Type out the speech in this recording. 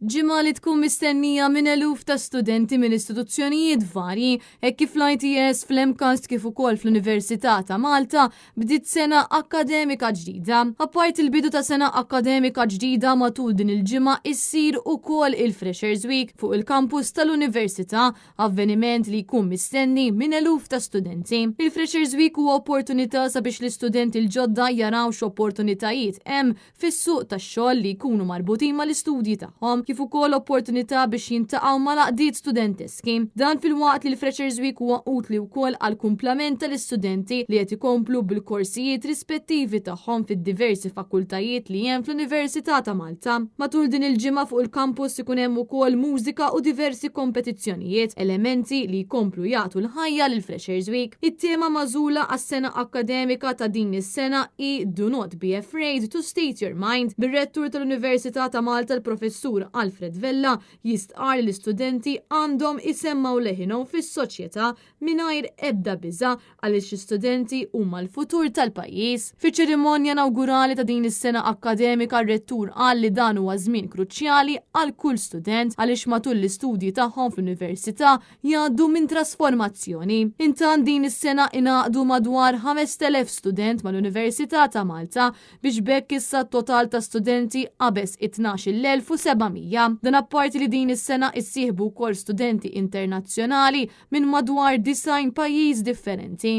Ġimgħa li tkun mistennija minn eluf ta' studenti minn istituzzjonijiet varji, hekk kif l-ITS fl-MCAST kif ukoll fl-Università ta' Malta bdiet sena akkademika ġdida. Apparti il-bidu ta' sena akkademika ġdida, matul din il-ġimgħa issir ukoll il-Freshers Week fuq il-kampus tal-Università, avveniment li jkun mistenni minn eluf ta' studenti. Il-Freshers Week huwa opportunità sabiex l-istudenti l-ġodda jaraw x'opportunitajiet hemm fis-suq tax-xogħol li jkunu marbutin mal-istudji tagħhom, kif ukoll opportunità biex jiltaqgħu mal-għaqdiet studenteski. Dan filwaqt li l-Freshers Week huwa utli wkoll għal kumplament tal-istudenti li qed ikomplu bil-korsijiet rispettivi tagħhom fid-diversi fakultajiet li hemm fl-Università ta' Malta. Matul din il-ġimgħa fuq il-kampus ikun hemm ukoll mużika u diversi kompetizzjonijiet, elementi li jkomplu jagħtu l-ħajja lil Freshers Week. It-tema magħżula għas-sena akkademika ta' din is-sena hi "Do not be afraid to state your mind", bir-rettur tal-Università ta' Malta, l-Professur Alfred Vella, jistqar li l-istudenti għandhom isemmgħu leħinhom fis-soċjetà mingħajr ebda biża għaliex l-istudenti huma l-futur tal-pajjiż. Fiċ-ċerimonja inaugurali ta' din is-sena akkademika, r-rettur qal li dan huwa żmien kruċjali għal kull student għaliex matul l-istudji tagħhom fl-università jgħaddu minn trasformazzjoni. Intant, din is-sena ingħaqdu madwar 5000 student mal-Università ta' Malta biex b'hekk issa total ta' studenti qabeż 12,700. Dan apparti li din is-sena issieħbu wkoll studenti internazzjonali minn madwar 90 pajjiż differenti.